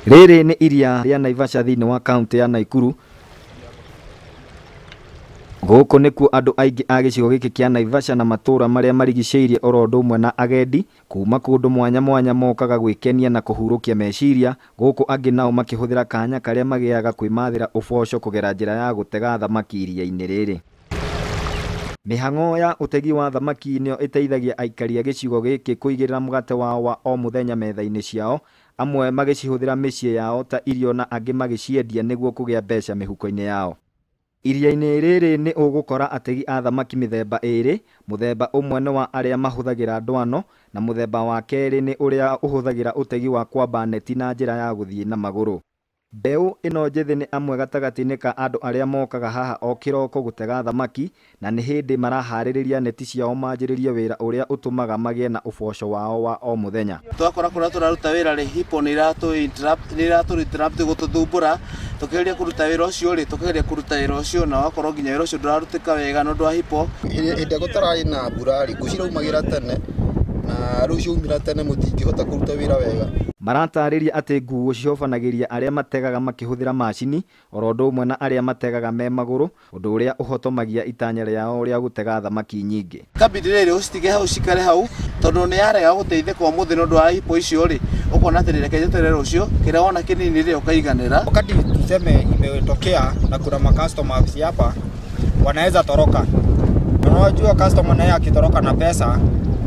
Rĩrĩ nĩ iria rĩa Naivasha thĩinĩ wa kaũntĩ ya Naikuru. Gũkũ nĩkuo andũ aingĩ a gĩcigo gĩkĩ kĩa Naivasha na matũũra marĩa marigicĩirie oro ũndũ ũmwe na agendi kuma kũndũ mwanya mwanya mokaga gwĩkenia na kũhurũkia meciria, gũkũ angĩ nao makĩhũthĩra kanya karĩa magĩaga kwĩmathĩra ũboco kũgera njĩra ya gũtega thamaki iria-inĩ rĩrĩ. Mĩhang'o ya ũtegi wa thamaki nĩyo ĩteithagia aikari a gĩcigo gĩkĩ kũigĩrĩra mũgate wao wa o mũthenya metha-inĩ ciao, amwe magĩcihũthĩra mĩciĩ yao ta irio na angĩ magĩciendia nĩguo kũgĩa mbeca mĩhuko-inĩ yao. Iria-inĩ rĩrĩ nĩ ũgũkora ategi a thamaki mĩthemba ĩrĩ, mũthemba ũmwe nĩ wa arĩa mahũthagĩra ndwano na mũthemba wa kerĩ nĩ ũrĩa ũhũthagĩra ũtegi wa kwamba neti na njĩra ya gũthiĩ na magũrũ. Mbeũ ĩno njĩthĩ nĩ amwe gatagatĩ-inĩ ka andũ arĩa mokaga haha o kĩroko gũtega thamaki na nĩ hĩndĩ maraharĩrĩria neti ciao manjĩrĩrie wĩra ũrĩa ũtũmaga magĩe na ũboco wao wa o mũthenya. Twakora kũrĩa tũraruta wĩra rĩ, hippo nĩ iratũ interrupt gũtũthumbũra, tũkĩgeria kũruta wĩra ũcio rĩ, tũkĩgeria kũruta wĩra ũcio na wakorwo nginya wĩra ũcio ndũrarutĩka wega nĩ ũndũ wa hippo. Hĩndĩ ĩrĩa gũtararĩ na mbura rĩ, ngũ ciraumagĩra tene na rĩu ciaumĩra tene mũtingĩhota kũruta wĩra wega. Maratarĩria atĩ nguo cihobanagĩria arĩa mategaga makĩhũthĩra macini oro ũndũ ũmwe na arĩa mategaga me magũrũ, ũndũ ũrĩa ũhotomagia itanya rĩao rĩa gũtega thamaki nyingĩ. Kabidi rĩrĩ ũcitige hau cikare hau tondũ nĩ yarega gũteithĩka ũmũthĩ nĩ ũndũ wa hippo icio rĩ, ũkona atĩ reke njeterere rũciũ, kĩrĩa wona kĩnini rĩ ũkaiganĩra. Wakati tuseme imetokea na kuna makastomers hapa wanaweza toroka, unajua customer naye akitoroka na pesa,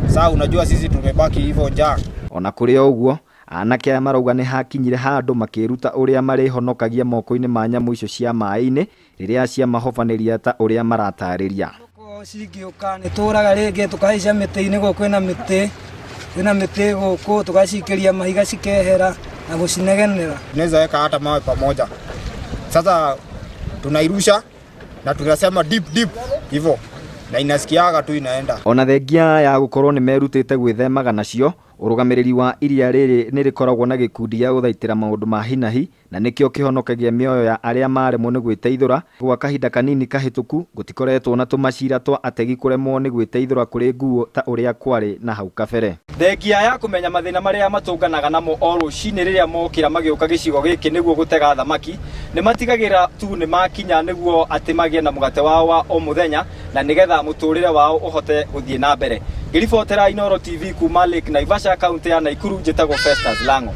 saa unajua sisi tumebaki hivyo njaa. Ona kũrĩ o ũguo, anake aya marauga nĩ hakinyire handũ makĩruta ũrĩa marĩhonokagia moko-inĩ ma nyamũ icio cia maĩ-inĩ rĩrĩa ciamahobanĩria ta ũrĩa maratarĩria. Cingĩũka nĩ tũraga rĩngĩ tũkahaica mĩtĩ-inĩ gũkũ, kwĩna mĩtĩ, kwĩna mĩtĩ gũkũ tũgacikĩria mahiga cikehera na gũcinegenera. Tunaweza weka hata mawe pamoja, sasa tunairusha na tunasema deep deep hivyo na inasikiaga tu inaenda. Ona thengia ya gũkorwo nĩ merutĩte gwĩthemaga nacio, ũrũgamĩrĩri wa iria rĩrĩ nĩ rĩkoragwo na gĩkundi gĩa gũthaitĩra maũndũ ma hinahi na nĩkĩo kĩhonokagia mĩoyo ya arĩa maremwo nĩ gwĩteithũra. Gwa kahinda kanini kahĩtũku gũtikoretwo na tũmacira twa ategi kũremwo nĩ gwĩteithũra kũrĩ nguo ta ũrĩa kwarĩ na hau kabere. Thengia ya kũmenya mathĩna marĩa matũnganaga namo o rũcinĩ rĩrĩa mokĩra magĩũka gĩcigo gĩkĩ nĩguo gũtega thamaki, nĩ matigagĩra tu nĩ makinya nĩguo atĩ magĩe na mũgate wao wa o mũthenya na nĩgetha mũtũrĩre wao ũhote gũthiĩ na mbere. Ngĩribotera Inooro TV kuma Lake Naivasha, kaunti ya Naikuru, njĩtagwo Festus Lango.